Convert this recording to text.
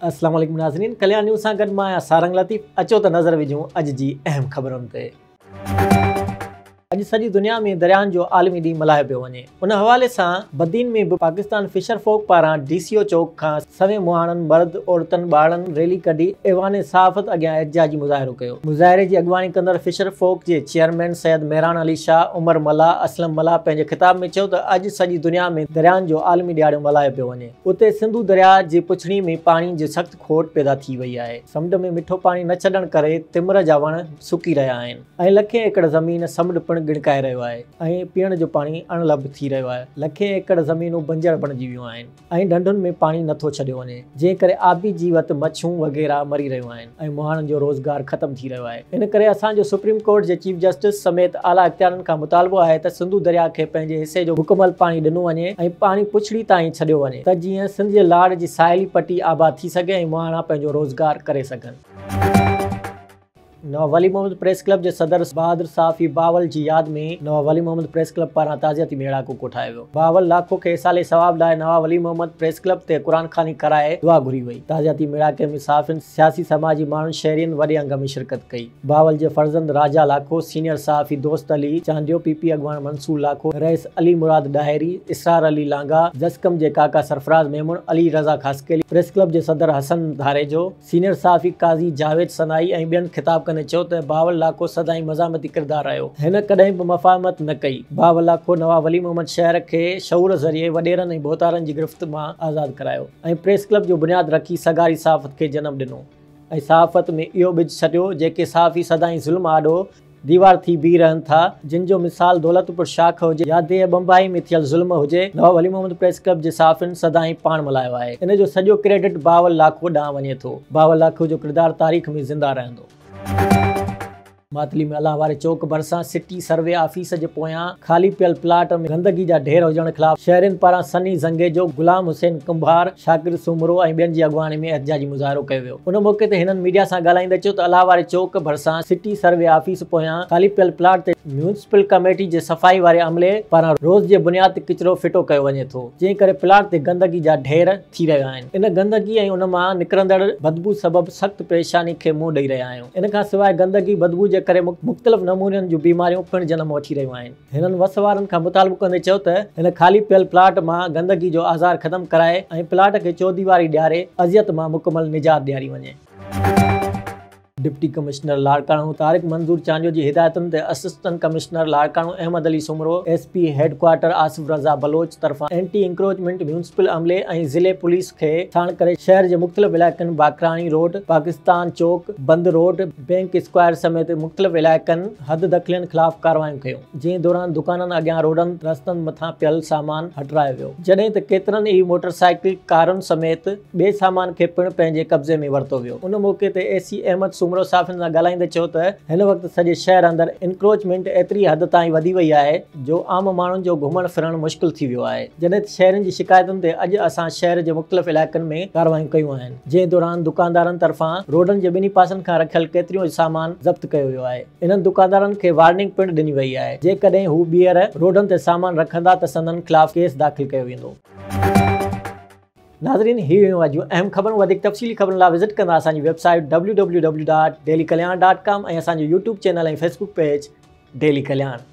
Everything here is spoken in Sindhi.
اسلام عليڪم ناظرين ڪليان نيوز سان گڏ مان آهيان سارنگ لطيف اچو ته نظر وجهون اڄ جي اهم خبرن تي. اڄ سڄي دنيا ۾ درياهن جو عالمي ڏينهن ملهايو پيو وڃي ان حوالي سان بدين ۾ به پاڪستان فشر فوڪ پاران ڊي سي او چوڪ کان سوين مهاڻن مرد عورتن ٻارڙن ريلي ڪڍي ايوان صحافت اڳيان احتجاجي مظاهرو ڪيو مظاهري جي اڳواڻي ڪندڙ فشر فوڪ جي چيئرمين سيد مهراڻ علي شاهه عمر ملاح اسلم ملاح پنهنجي خطاب ۾ چيو ته اڄ سڄي دنيا ۾ درياهن جو عالمي ڏهاڙو ملهايو پيو وڃي اتي سنڌو درياهه جي پڇڙي ۾ پاڻي جي سخت کوٽ پيدا ٿي وئي آهي. سمنڊ ۾ مٺو پاڻي نه ڇڏڻ ڪري تمر جا وڻ سڪي رهيا آهن ۽ لکين ايڪڙ زمين سمنڊ پڻ ڳڙڪائي رهيو آهي ۽ پيئڻ جو پاڻي اڻلڀ ٿي رهيو آهي. لکين ايڪڙ زمينون بنجر بڻجي ويون آهن ۽ ڍنڍن ۾ پاڻي نه ٿو ڇڏيو وڃي جنهن ڪري آبي جيوت مڇيون وغيره مري رهيون آهن. ۽ مهاڻن جو روزگار ختم ٿي رهيو آهي ان ڪري اسان جو سپريم ڪورٽ جي چيف جسٽس سميت اعليٰ اختيارين کان مطالبو آهي ته سنڌو درياء کي پنهنجي حصي جو مڪمل پاڻي ڏنو وڃي ۽ پاڻي پڇڙي تائين ڇڏيو وڃي ته جيئن سنڌ جي لاڙ جي ساحلي پٽي آباد ٿي سگهي ۽ مهاڻا پنهنجو روزگار ڪري سگهن. نواب ولي محمد پريس ڪلب جي صدر بهادر صحافي بهاول جي ياد ۾ نواب ولي محمد پريس ڪلب پاران تعزيتي ميڙاڪو ڪوٺايو ويو. بهاول لاکو کي ايصال ثواب لاء نواب ولي محمد پريس ڪلب تي قرآن خواني ڪرائي دعا گهري وئي. تعزيتي ميڙاڪي ۾ صحافين، سياسي سماجي ماڻهن، شهرين وڏي انگ ۾ شرڪت ڪئي. بهاول جي فرزند راجا لاکو، سينيئر صحافي دوست علي چانڊيو، پي پي اڳواڻ منصور لاکو، رئيس علي مراد ڏاهري، اسرار علي لانگاهه، جسقم جي ڪاڪا سرفراز ميمڻ، علي رضا خاصخيلي، پريس ڪلب جي صدر حسن ڌاريجو، سينيئر صحافي قاضي جاويد ثنائي ۽ ٻين خطاب ڪندي چيو ته بهاول لاکو سدائين مزاحمتي ڪردار رهيو، هن ڪڏهن به مفاهمت نه ڪئي، بهاول لاکو نواب ولي محمد شهر کي شعور ذريعي وڏيرن ۽ ڀوتارن جي گرفت مان آزاد ڪرايو ۽ پريس ڪلب جو بنياد رکي سگهاري صحافت کي جنم ڏنو ۽ صحافت ۾ اهو ٻج ڇڏيو جيڪي صحافي سدائين ظلم آڏو ديوار ٿي بيهي رهن ٿا، جن جو مثال دولتپور شاخ هجي يا ديهه ٻنڀائي ۾ ٿيل ظلم هجي، نواب ولي محمد پريس ڪلب جي صحافين سدائين پاڻ ملهايو آهي، ان جو سڄو ڪريڊٽ بهاول لاکو ڏانهن وڃي ٿو، بهاول لاکو جو ڪردار تاريخ ۾ زنده رهندو. ماتلي ۾ الله واري چوڪ ڀرسان سٽي سروي آفيس جي پويان خالي پيل پلاٽ ۾ گندگي جا ڍير هجڻ خلاف شهرين پاران سني زنگيجو، غلام حسين ڪنڀار، شاڪر سومرو ۽ ٻين جي اڳواڻي ۾ احتجاجي مظاهرو ڪيو ويو. ان موقعي تي هنن ميڊيا سان ڳالهائيندي چيو ته الله واري چوڪ ڀرسان سٽي سروي آفيس پويان خالي پيل پلاٽ تي ميونسپل ڪميٽي جي صفائي واري عملي پاران روز جي بنياد تي ڪچرو ڦٽو ڪيو وڃي ٿو جنهن ڪري پلاٽ تي گندگي جا ڍير ٿي رهيا آهن ان گندگي ۽ ان مان نڪرندڙ بدبو سبب سخت پريشاني کي منهن ڏئي رهيا آهيون ان کان سواء گندگي بدبو جي ڪري مختلف نمونن جون بيماريون پڻ جنم وٺي رهيون آهن. هنن وس وارن کان مطالبو ڪندي چيو ته هن خالي پيل پلاٽ مان گندگي جو آزار ختم ڪرائي ۽ پلاٽ کي چوديواري ڏياري اذيت مان مڪمل نجات ڏياري وڃي. ڊپٽي ڪمشنر لاڙڪاڻو طارق منظور چانڊيو جي هدايتن تي assistant commissioner Larkana Ahmed Ali Soomro, S P headquarter Asif Raza Baloch طرفان اينٽي انڪروچمينٽ ميونسپل عملي ۽ ضلعي پوليس کي ساڻ ڪري شهر جي مختلف علائقن باقراڻي روڊ، پاڪستان چوڪ، بند روڊ، بينڪ اسڪوائر سميت مختلف علائقن حد دخلين خلاف ڪارروايون ڪيون، جنهن دوران دڪانن اڳيان روڊن رستن مٿان پيل سامان هٽرايو ويو، جڏهن ته ڪيترن ئي موٽر سائيڪل، ڪارن سميت ٻئي سامان کي پڻ پنهنجي قبضي ۾ ورتو ويو. ان موقعي تي اي سي احمد سومرو صحافين سان ڳالهائيندي چيو ته هن وقت سڄي شهر اندر انڪروچمينٽ ايتري حد تائين وڌي وئي آهي جو عام ماڻهن جو گهمڻ ڦرڻ مشڪل ٿي ويو آهي، جڏهن ته شهرين جي شڪايتن تي اڄ اسان شهر جي مختلف علائقن ۾ ڪارروايون ڪيون آهن. جنهن دوران دڪاندارن طرفان روڊن جي ٻنهي پاسن کان رکيل ڪيتريون ئي سامان ضبط ڪيو ويو آهي. انهن دڪاندارن کي وارننگ پڻ ڏني وئي آهي، جيڪڏهن هو ٻيهر روڊن تي سامان رکندا ته سندن خلاف ڪيس داخل ڪيو ويندو. ناظرين هي هيون اڄ جون اهم خبرون وڌيڪ تفصيلي خبرن لاء وزٽ ڪندا اسان جي website W W W dot daily Kalyan dot com ۽ اسان جو YouTube channel ۽ Facebook page daily Kalyan.